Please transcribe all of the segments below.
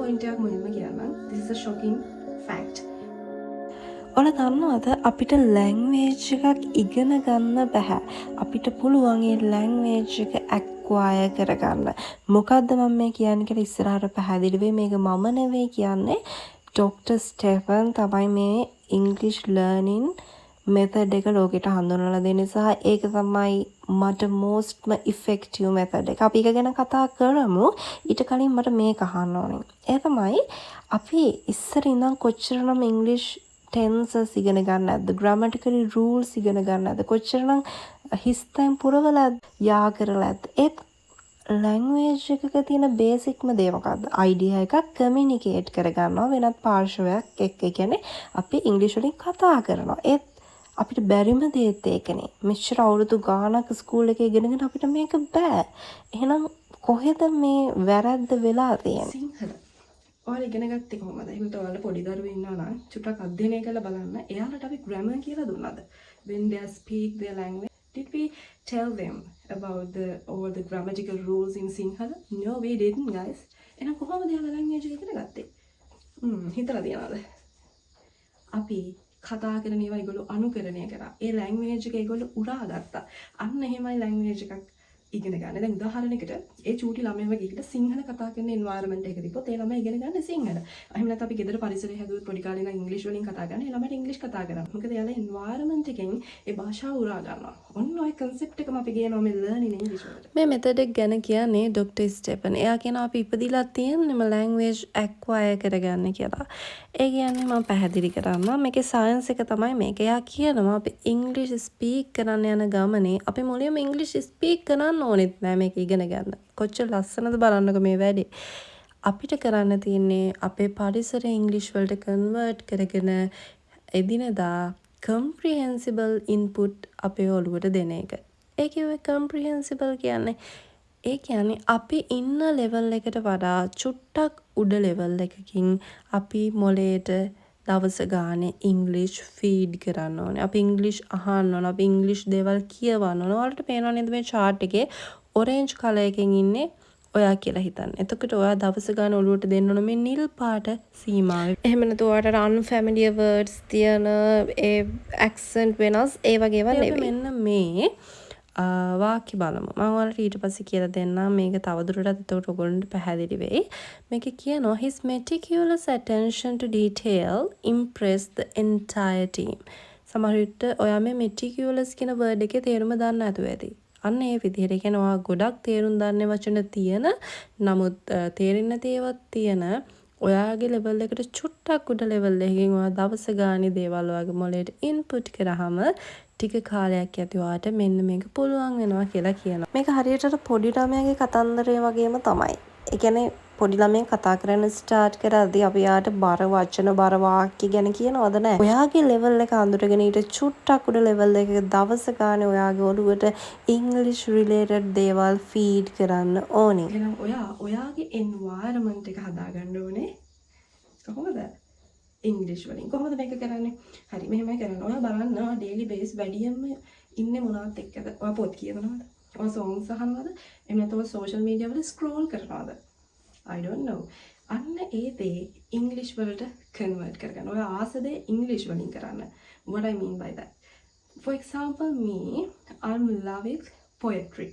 Point එකක් මුලින්ම කියන්නම්. This is a shocking fact. ඔයාලා දන්නවද, අපිට ලැන්ග්වේජ් එකක් ඉගෙන ගන්න බැහැ. අපිට පුළුවන් ඒ ලැන්ග්වේජ් එක ඇක්වයර් කරගන්න. මොකද්ද මම මේ කියන්නේ කියලා ඉස්සරහට පැහැදිලි වෙයි. මේක මම නෙවෙයි කියන්නේ. ඩොක්ටර් ස්ටෙෆන් තමයි මේ ඉංග්ලිෂ් ලර්නින් මෙතඩ් එක ලෝකෙට හඳුන්වලා දෙන්නේ සහ ඒක තමයි මට මෝස්ට්ම ඉෆෙක්ටිව් මෙතඩ් එක. අපි ඒක ගැන කතා කරමු. ඊට කලින් මට මේක අහන්න ඕනේ. ඒ තමයි, අපි ඉස්සර ඉඳන් කොච්චරනම් ඉංග්ලිෂ් ටෙන්සස් ඉගෙන ගන්න ඇද්ද? ග්‍රැමටිකල් රූල්ස් ඉගෙන ගන්න ඇද්ද? කොච්චරනම් හිස්තැන් පුරවලා යා කරලා ඇද්ද? ඒත් ලැන්ග්වේජ් එකක තියෙන බේසික්ම දේ මොකද්ද? අයිඩියා එකක් කමියුනිකේට් කරගන්නවා වෙනත් පාර්ශවයක් එක්ක. ඒ කියන්නේ අපි ඉංග්‍රීසි වලින් කතා කරනවා. ඒත් අපිට බැරිම දේත් ඒකනේ. මෙච්චර අවුරුදු ගාණක් ස්කූල් එකේ ඉගෙනගෙන අපිට මේක බෑ. එහෙනම් කොහෙද මේ වැරැද්ද වෙලා තියෙන්නේ? සිංහල. ඔයාලා ඉගෙන ගත්තේ කොහොමද? එහෙම නැත්නම් ඔයාලා පොඩි දරුවෝ ඉන්නවා නම් චුට්ටක් අධ්‍යයනය කරලා බලන්න. එයාලට අපි ග්‍රැමර් කියලා දුන්නාද? When they speak their language, did we tell them about the all the grammatical rules in Sinhala? No, we didn't, guys. එහෙනම් කොහොමද එයාලා ලැන්ග්වේජ් එක ඉගෙන ගත්තේ? හිතලා තියනවද? අපි කතා කරන ඒවා ඒගොල්ලෝ අනුකරණය කරා. ඒ ලැන්ග්වේජ් එක ඒගොල්ලෝ උරා ගත්තා. අන්න එහෙමයි ලැන්ග්වේජ් එකක් ඉගෙන ගන්න. දැන් උදාහරණයකට ඒ චූටි ළමයිව ගිහිල්ලා සිංහල කතා කරන එන්වයරන්මන්ට් එකක තිබ්බොත් ඒ ළමයා ඉගෙන ගන්න සිංහල. එහෙම නැත්නම් අපි ගෙදර පරිසරය හැදුවොත් පොඩි කාලේ ඉඳන් ඉංග්‍රීසි වලින් කතා කරන, ඒ ළමයාට ඉංග්‍රීසි කතා කරන්න. මොකද එයාලා එන්වයරන්මන්ට් එකෙන් ඒ භාෂාව උරා ගන්නවා. ඔන්න ඔය කන්සෙප්ට් එකම අපි ගේනවා මේ ලර්නින් ඉංග්‍රීසි වලට. මේ මෙතඩ් එක ගැන කියන්නේ ඩොක්ටර් ස්ටෙෆන්. එයා කියනවා අපි ඉපදිලා තියෙන්නෙම ලැන්ග්වේජ් ඇක්වයර් කරගන්න කියලා. ඒ කියන්නේ මම පැහැදිලි කරන්නම්. මේකේ සයන්ස් එක තමයි මේක. එයා කියනවා අපි ඉංග්‍රීසි ස්පීක් කරන්න යන ගමනේ අපි මුලින්ම ඉංග්‍රීසි ස්පීක් කරන්න ඕනෙත් නෑ මේක ඉගෙන ගන්න. කොච්චර ලස්සනද බලන්නකෝ මේ වැඩේ. අපිට කරන්න තියෙන්නේ අපේ පරිසරය ඉංග්‍රීසි වලට කන්වර්ට් කරගෙන එදිනෙදා කම්ප්‍රිහෙන්සිබල් ඉන්පුට් අපේ ඔළුවට දෙන එක. ඒ කිව්වේ කම්ප්‍රිහෙන්සිබල් කියන්නේ, ඒ කියන්නේ අපි ඉන්න ලෙවල් එකට වඩා චුට්ටක් උඩ ලෙවල් එකකින් අපි මොලේට දවස ගානේ ඉංග්‍රීසි ෆීඩ් කරන්න ඕනේ. අපි ඉංග්‍රීසි අහන්න ඕන. අපි ඉංග්‍රීසි දේවල් කියවන්න ඕන. ඔයාලට පේනව නේද, මේ චාට් එකේ ඔරේන්ජ් කලර් එකෙන් ඉන්නේ ඔයා කියලා හිතන්න. එතකොට ඔයා දවස ගානේ ඔලුවට දෙන්න ඕන මේ නිල් පාට සීමාවේ. එහෙම නැතුව ඔයාට අන්ෆැමිලියර් වර්ඩ්ස් තියෙන, ඒ ඇක්සන්ට් වෙනස් ඒ වගේ ඒවා නෙවෙයි. මෙන්න මේ වාක්‍ය බලමු. මම ඔයාලට ඊට පස්සේ කියලා දෙන්නම් මේක තවදුරටත්, එතකොට ඔයගොල්ලන්ට පැහැදිලි වෙයි. මේකේ කියනවා, "His meticulous attention to detail impressed the entire team." සමහර විට ඔයා මේ meticulous කියන වර්ඩ් එකේ තේරුම දන්නේ නැතුව ඇති. අන්න ඒ විදිහට. ඒ කියන්නේ ඔයා ගොඩක් තේරුම් දන්නේ වචන තියෙන, නමුත් තේරෙන්නේ නැති ඒවාත් තියෙන, ඔයාගේ ලෙවල් එකට චුට්ටක් උඩ ලෙවල් එකකින් ඔයා දවස ගානේ දේවල් ඔයාගේ මොලේට ඉන්පුට් කරාම ටික කාලයක් යද්දි ඔයාට මෙන්න මේක පුළුවන් වෙනවා කියලා කියනවා. මේක හරියට අර පොඩි ළමයාගේ කතන්දරය වගේම තමයි. ඒ කියන්නේ පොඩි ළමයා කතා කරන්න ස්ටාර්ට් කරද්දි අපි එයාට බර වචන, බර වාක්‍ය ගැන කියනවද? නෑ. ඔයාගේ ලෙවල් එක අඳුරගෙන ඊට චුට්ටක් උඩ ලෙවල් එකක දවස ගානේ ඔයාගේ ඔළුවට ඉංග්‍රීසි රිලේටඩ් දේවල් ෆීඩ් කරන්න ඕනේ. එහෙනම් ඔයා ඔයාගේ එන්වයරන්මන්ට් එක හදාගන්න ඕනේ කොහොමද? ඉංග්‍රීසි වලින්. කොහොමද මේක කරන්නේ? හරි, මෙහෙමයි කරන්න. ඔයා බලන්න ඔයා ඩේලි බේස් වැඩියෙන්ම ඉන්නේ මොනවත් එක්කද? ඔයා පොත් කියවනවද? ඔයා සෝංග්ස් අහනවද? එහෙම නැත්නම් ඔයා සෝෂල් මීඩියා වල ස්ක්‍රෝල් කරනවද? I don't know. අන්න ඒ දේ ඉංග්‍රීසි වලට කන්වර්ට් කරගන්න. ඔයා ආස දේ ඉංග්‍රීසි වලින් කරන්න. What I mean by that? For example, me, I'm love with poetry.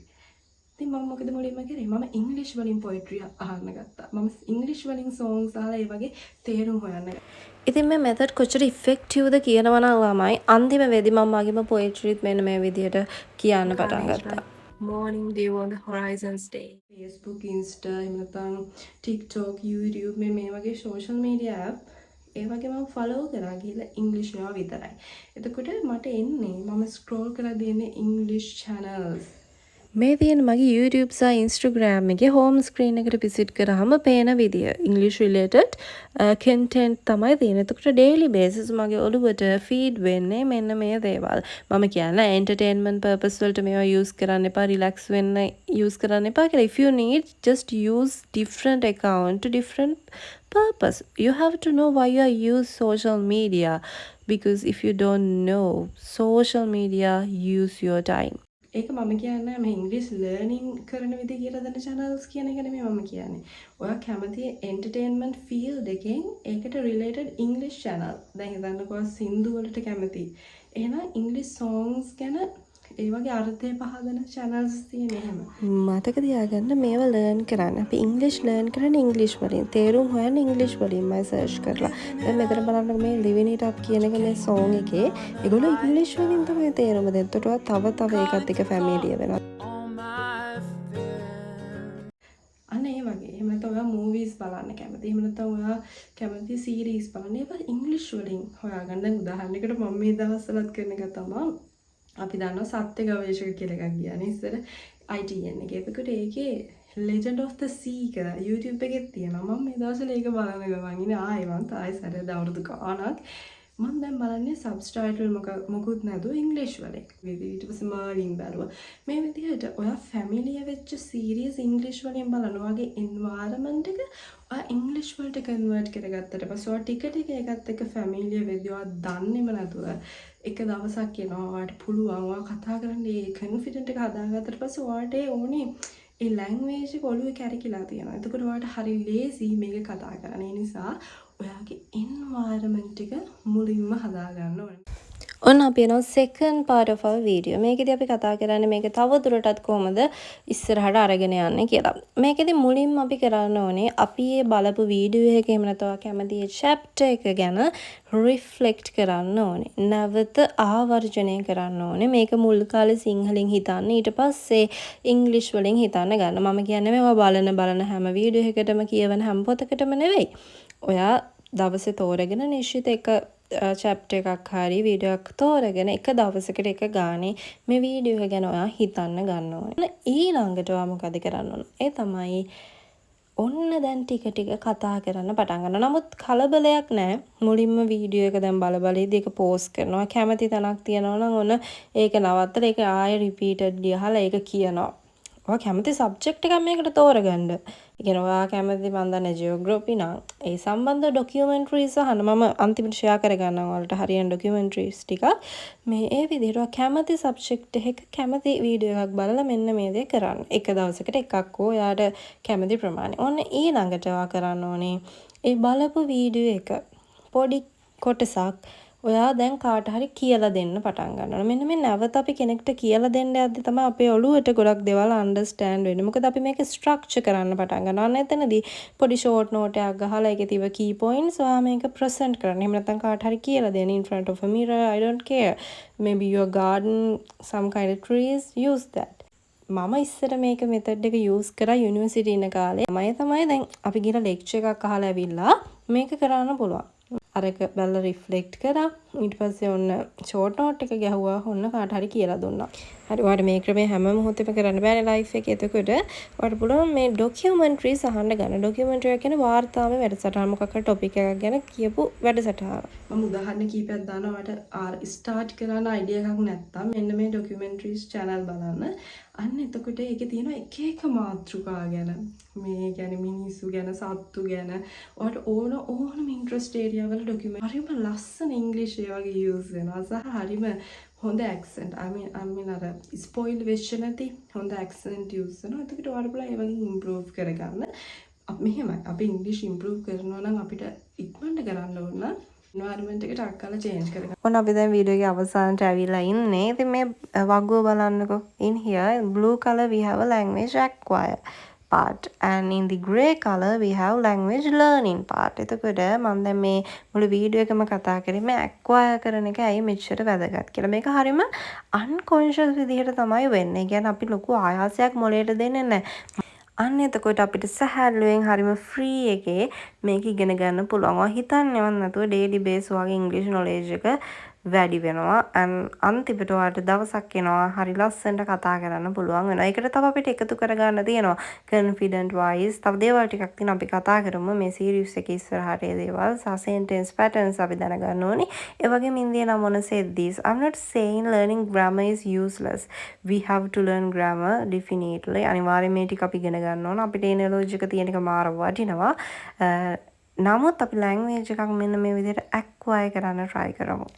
ඉතින් මම මොකද මුලින්ම කරේ? මම ඉංග්‍රීසි වලින් පොයට්‍රි අහන්න ගත්තා. මම ඉංග්‍රීසි වලින් සෝංග්ස් අහලා ඒ වගේ තේරුම් හොයන්න ගත්තා. ඉතින් මේ මෙතඩ් කොච්චර ඉෆෙක්ටිව්ද කියනවා නම් ළමයි, අන්තිම වෙද්දි මම මගේම පොයට්‍රිත් මෙන්න මේ විදිහට කියන්න පටන් ගත්තා. Morning dew on the horizons day. Facebook, Insta, එහෙම නැත්නම් TikTok, YouTube, මේ මේ වගේ social media app ඒ වගේ මම ෆලෝ කරා ගිහලා ඉංග්‍රීසි ඒවා විතරයි. එතකොට මට එන්නේ, මම ස්ක්‍රෝල් කරලා දෙන්නේ ඉංග්‍රීසි channels. මේ තියෙන මගේ YouTube සහ Instagram එකේ හෝම් ස්ක්‍රීන් එකට විසිට් කරාම පේන විදිය. ඉංග්‍රීසි රිලේටඩ් කන්ටෙන්ට් තමයි තියෙන්නේ. එතකොට ඩේලි බේසිස් මගේ ඔළුවට ෆීඩ් වෙන්නේ මෙන්න මේ දේවල්. මම කියන්නේ එන්ටර්ටේන්මන්ට් පර්පස් වලට මේවා යූස් කරන්න එපා, රිලැක්ස් වෙන්න යූස් කරන්න එපා කියලා. If you need, just use different account to different purpose. You have to know why you use social media, because if you don't know, social media use your time. ඒක මම කියන්නේ මේ ඉංග්‍රීසි learning කරන විදිහ කියලා දෙන චැනල්ස් කියන එක නෙමෙයි මම කියන්නේ. ඔයා කැමති එන්ටර්ටේන්මන්ට් ෆීල්ඩ් එකෙන් ඒකට රිලේටඩ් ඉංග්‍රීසි චැනල්. දැන් හිතන්නකෝ ඔයා සින්දු වලට කැමති. එහෙනම් ඉංග්‍රීසි සෝංග්ස් ගැන ඒ වගේ අර්ථය පහදන චැනල්ස් තියෙන එහෙම. මතක තියාගන්න, මේවා ලර්න් කරන්න. අපි ඉංග්‍රීසි ලර්න් කරන්නේ ඉංග්‍රීසි වලින්. තේරුම් හොයන්නේ ඉංග්‍රීසි වලින්මයි සර්ච් කරලා. දැන් මෙතන බලන්නකෝ, මේ "Living It Up" කියන එක, මේ සෝං එකේ ඒගොල්ලෝ ඉංග්‍රීසි වලින් තමයි තේරුම දෙන්නේ. එතකොට ඔයා තව තව ඒකත් එක්ක ෆැමිලියර් වෙනවා. All my fears. අන්න ඒ වගේ. එහෙම නැත්නම් ඔයා මූවීස් බලන්න කැමති. එහෙම නැත්නම් ඔයා කැමති සීරීස් බලන්න. ඒවා ඉංග්‍රීසි වලින් හොයාගන්න. දැන් උදාහරණයකට මම මේ දවස්වලත් කරන එක තමයි, අපි දන්නවා සත්‍ය ගවේෂක කියලා එකක් ගියානේ ඉස්සර ITN එකේ. එතකොට ඒකේ Legend of the Sea කියලා YouTube එකෙත් තියෙනවා. මම මේ දවස්වල ඒක බලන ගමන් ඉන්නේ. ආයෙ මං ආයෙ සැරේ අවුරුදු ගාණක් මං දැන් බලන්නේ සබ්ටයිටල් මොකුත් නැතුව ඉංග්‍රීසි වලින්. ඊට පස්සේ මර්ලින් බැලුවා. මේ විදිහට ඔයා ෆැමිලියර් වෙච්ච සීරීස් ඉංග්‍රීසි වලින් බලන, ඔයාගේ එන්වයරන්මන්ට් එක ඔයා ඉංග්‍රීසි වලට කන්වර්ට් කරගත්තට පස්සේ, ඔයා ටික ටික ඒකත් එක්ක ෆැමිලියර් වෙද්දී, ඔයා දන්නේම නැතුව එක දවසක් එනවා ඔයාට පුළුවන් ඔයා කතා කරන්න. ඒ කන්ෆිඩන්ට් එක හදාගත්තට පස්සේ ඔයාට ඒ ඕනේ ඒ ලැන්ග්වේජ් එක ඔළුවේ කැරකිලා තියෙනවා. එතකොට ඔයාට හරි ලේසි මේක කතා කරන්න. ඒ නිසා ඔයාගේ එන්වයරන්මන්ට් එක මුලින්ම හදාගන්න ඕනේ. ඔන්න අපි එනවා second part of our video. මේකෙදි අපි කතා කරන්නේ මේක තව දුරටත් කොහොමද ඉස්සරහට අරගෙන යන්නේ කියලා. මේකෙදි මුලින්ම අපි කරන්න ඕනේ අපි ඒ බලපු වීඩියෝ එක, එහෙම නැත්නම් ඔයා කැමති ඒ චැප්ටර් එක ගැන රිෆ්ලෙක්ට් කරන්න ඕනේ. නැවත ආවර්ජනය කරන්න ඕනේ. මේක මුල් කාලේ සිංහලෙන් හිතන්න, ඊට පස්සේ ඉංග්‍රීසි වලින් හිතන්න ගන්න. මම කියන්නේ මේවා බලන බලන හැම වීඩියෝ එකකටම, කියවන හැම පොතකටම නෙවෙයි. ඔයා දවසේ තෝරගෙන නිශ්චිත එක චැප්ටර් එකක් හරි වීඩියෝ එකක් තෝරගෙන එක දවසකට එක ගානේ මේ වීඩියෝ එක ගැන ඔයා හිතන්න ගන්න ඕනේ. ඊළඟට ඔයා මොකද කරන්න ඕන? ඒ තමයි ඔන්න දැන් ටික ටික කතා කරන්න පටන් ගන්නවා. නමුත් කලබලයක් නෑ. මුලින්ම වීඩියෝ එක දැන් බල බල ඉද්දි ඒක පෝස් කරනවා. කැමති තැනක් තියෙනවා නම් ඔන්න ඒක නවත්තලා ඒක ආයෙ රිපීටඩ්ලි අහලා ඒක කියනවා. ඔයා කැමති සබ්ජෙක්ට් එකක් මේකට තෝරගන්න. ඒ කියන්නේ ඔයා කැමති, මන් දන්නේ, ජියෝග්‍රැෆි නම් ඒ සම්බන්ධ ඩොකියුමන්ටරිස් අහන්න. මම අන්තිමට ෂෙයා කරගන්නම් ඔයාලට හරියන ඩොකියුමන්ටරිස් ටිකක්. මේ ඒ විදිහට ඔයා කැමති සබ්ජෙක්ට් එකක කැමති වීඩියෝ එකක් බලලා මෙන්න මේ දේ කරන්න. එක දවසකට එකක් හෝ ඔයාට කැමති ප්‍රමාණය. ඔන්න ඊළඟට ඔයා කරන්න ඕනේ ඒ බලපු වීඩියෝ එක පොඩි කොටසක් ඔයා දැන් කාට හරි කියලා දෙන්න පටන් ගන්නවා. මෙන්න මේ නැවත අපි කෙනෙක්ට කියලා දෙන්න යද්දි තමයි අපේ ඔළුවට ගොඩක් දේවල් අන්ඩර්ස්ටෑන්ඩ් වෙන්නේ. මොකද අපි මේක ස්ට්‍රක්චර් කරන්න පටන් ගන්නවා. අන්න එතනදී පොඩි ෂෝට් නෝට් එකක් ගහලා ඒකේ තිබ්බ කී පොයින්ට්ස් ඔයා මේක ප්‍රසන්ට් කරන්න. එහෙම නැත්නම් කාට හරි කියලා දෙන්න in front of a mirror, I don't care. Maybe your garden, some kind of trees, use that. මම ඉස්සර මේක මෙතඩ් එක යූස් කරා යුනිවර්සිටි ඉන්න කාලේ. මම තමයි දැන් අපි ගිහලා ලෙක්චර් එකක් අහලා ඇවිල්ලා මේක කරන්න පුළුවන්. අරක බලලා රිෆ්ලෙක්ට් කරා. ඊට පස්සේ ඔන්න ෂෝට් නෝට් එක ගැහුවා. ඔන්න කාට හරි කියලා දුන්නා. හරි, ඔයාලට මේ ක්‍රමය හැම මොහොතෙම කරන්න බෑනේ ලයිෆ් එකේ. එතකොට ඔයාලට පුළුවන් මේ ඩොකියුමන්ටරිස් අහන්න ගන්න. ඩොකියුමන්ටරි එක කියන්නේ වාර්තාමය වැඩසටහන, මොකක් හරි ටොපික් එකක් ගැන කියපු වැඩසටහන. මම උදාහරණ කීපයක් දානවා. ඔයාලට ආ ස්ටාර්ට් කරන්න අයිඩියා එකක් නැත්තම් මෙන්න මේ ඩොකියුමන්ටරිස් චැනල් බලන්න. අන්න එතකොට ඒකේ තියෙනවා එක එක මාතෘකා ගැන. මේ කියන්නේ මිනිස්සු ගැන, සත්තු ගැන, ඔයාලට ඕන ඕනම ඉන්ට්‍රස්ට් ඒරියා වල ඩොකියුමන්ට්. හරිම ලස්සන ඉංග්‍රීසි ඒ වගේ යූස් වෙනවා සහ හරිම හොඳ ඇක්සන්ට්. I mean අර ස්පොයිල් වෙච්ච නැති හොඳ ඇක්සන්ට් යූස් වෙනවා. එතකොට ඔයාලට පුළුවන් ඒ වගේ ඉම්ප්‍රූව් කරගන්න. අපි මෙහෙමයි, අපි ඉංග්‍රීසි ඉම්ප්‍රූව් කරනවා නම් අපිට ඉක්මනට කරන්න ඕන නම් එන්වයරන්මන්ට් එක ටක් ගාලා චේන්ජ් කරගන්න. ඔන්න අපි දැන් වීඩියෝ එකේ අවසානට ඇවිල්ලා ඉන්නේ. ඉතින් මේ වගුව බලන්නකෝ. In here, in blue color we have a language acquire part and in the grey color we have language learning part. එතකොට මම දැන් මේ මුළු වීඩියෝ එකම කතා කරේ මේ acquire කරන එක ඇයි මෙච්චර වැදගත් කියලා. මේක හරිම unconscious විදිහට තමයි වෙන්නේ. ඒ කියන්නේ අපි ලොකු ආයාසයක් මොලේට දෙන්නේ නැහැ. අන්න එතකොට අපිට සැහැල්ලුවෙන් හරිම ෆ්‍රී එකේ මේක ඉගෙන ගන්න පුළුවන්. ඔයා හිතන්නේවත් නැතුව ඩේලි බේස් ඔයාගේ ඉංග්‍රීසි නොලෙජ් එක වැඩි වෙනවා. And අන්තිමට ඔයාට දවසක් එනවා හරි ලස්සනට කතා කරන්න පුළුවන් වෙනවා. ඒකට තව අපිට එකතු කරගන්න තියෙනවා. Confident wise තව දේවල් ටිකක් තියෙනවා, අපි කතා කරමු මේ සීරීස් එකේ ඉස්සරහට ඒ දේවල් සහ sentence patterns අපි දැනගන්න ඕනි. ඒ වගේම in the end I wanna say this. I'm not saying learning grammar is useless. We have to learn grammar, definitely. අනිවාර්යයෙන් මේ ටික අපි ඉගෙන ගන්න ඕන. අපිට ඒ knowledge එක තියෙන එක මාර වටිනවා. නමුත් අපි ලැන්ග්වේජ් එකක් මෙන්න මේ විදිහට ඇක්වයර් කරන්න try කරමු.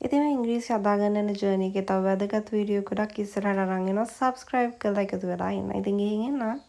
ඉතින් මේ ඉංග්‍රීසි හදාගන්න යන ජර්නි එකේ තව වැදගත් වීඩියෝ ගොඩක් ඉස්සරහට අරන් එනවා. සබ්ස්ක්‍රයිබ් කරලා එකතු වෙලා ඉන්න. ඉතින් ගිහින් එන්න.